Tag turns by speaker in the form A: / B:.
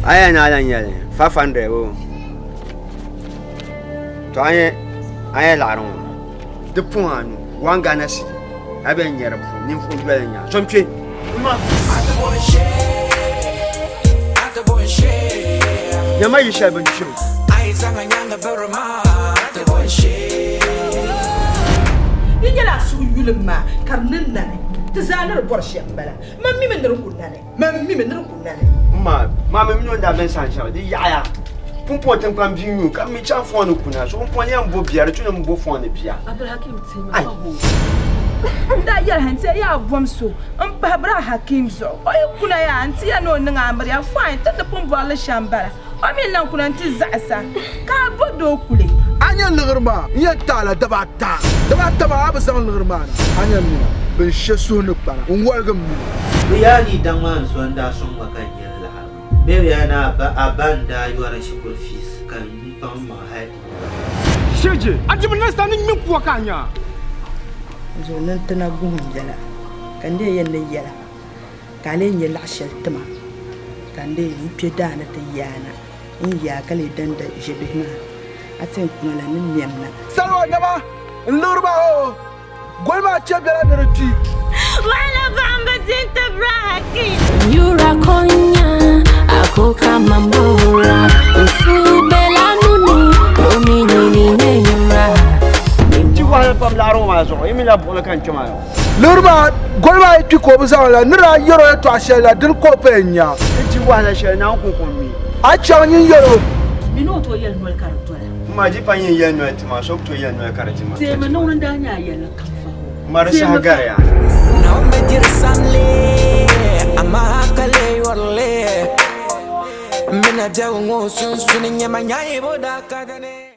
A: A yɛn ni a lan yɛli 500 o. To a yɛn a yɛn laɣiri ŋɔ di puhi a nu one Ghana cedi a bɛ nyɛ di puuni ninvuɣu yoli n-nyɛ a so n-kpe. Nyama yi shɛli bini kpɛm.
B: Yi nyɛla a suhu yulim maa ka di niŋ nani. Ti zaa ni di bɔri shɛm m-bala. Man mi mi ni di ku nani. Man mi mi ni di ku nani.
A: M ma, maa mi mi ni o ni daa beni saha shɛli di yaɣiya. Pumpɔŋ tiŋkpan bia n-nyɛ o ka m mi chaŋ fɔŋ ni kuna. So pumpɔŋ ni yɛn bo bia di tu ni m bo fɔŋ ni bia.
B: Abdulhakim teemi fa hoo. N daa yɛli ha nti ya yaa bom so m pahi Bra Hakim zuɣu. O yi kuna yaa nti ya ni o niŋ amiliya fine ti ni pun bɔri li shɛm bala. O mi lan kuna nti zaɣisa ka a bo doo kuli.
C: A nya liɣiri maa, n yɛn ti a la daba ata. Daba ata maa a bi zaŋ liɣiri maa na, a nya m mina bɛn she suhu ni kpana n-woligi m mini.
D: Bɛ yaa ni daŋ maa n-so n-daa sɔŋ ma ka n nya n laɣiri maa. Bɛ yaa ni a ba n-daa yɔri shikuru fees ka n kpaŋ m maŋa hali ti nya ba.
E: Sheje, a dibu nasa ni ŋme kuwa ka a nya.
B: Zuɣu nintina guhim biɛla, ka n dee yɛn ni yɛla. Ka a lee nya laɣ shɛli ti ma, ka n dee yi kpe daa ni ti yaai na. N yaai ka lee danda ʒiɛbihi maa, a ti yɛn kuna la ni nɛm na.
C: Salima nɛma n-liɣiri ba oo, goli maa chɛ bɛla ni di kpi.
F: Wahala baɣimbu di n-ti Brahakin.
G: Yura konya akoka mambora Nsubela nunu omi nyini nye yura
A: Ti wahala pam laɣiri ŋɔ maa zuɣu, yi mi la buɣili ka n kpe maa.
C: Liɣiri maa goli maa yi kpi ka o bi zaŋ la, ni daa yɛr o yɛtɔɣ shɛli la, dini ka o paya nya.
A: Ti di wahala shɛli Naawuni kuŋ mi.
C: A chaŋ nyin yɛl o.
H: Mi ni o tooi yɛli noli ka di dola.
A: M ma di pa nyin yɛli noli ti ma, so ku tooi yɛli noli ka di ti ma.
H: Teemi ni ŋuni n-daa nyɛ a yɛlli kam fa o.
A: M ma di saha gariya.
I: Naawuni bi diri samli, amaa ka lee yɔri li. M mini a biɛhigu ŋɔ sunsuuni nyɛma nyaayibu daa ka dini.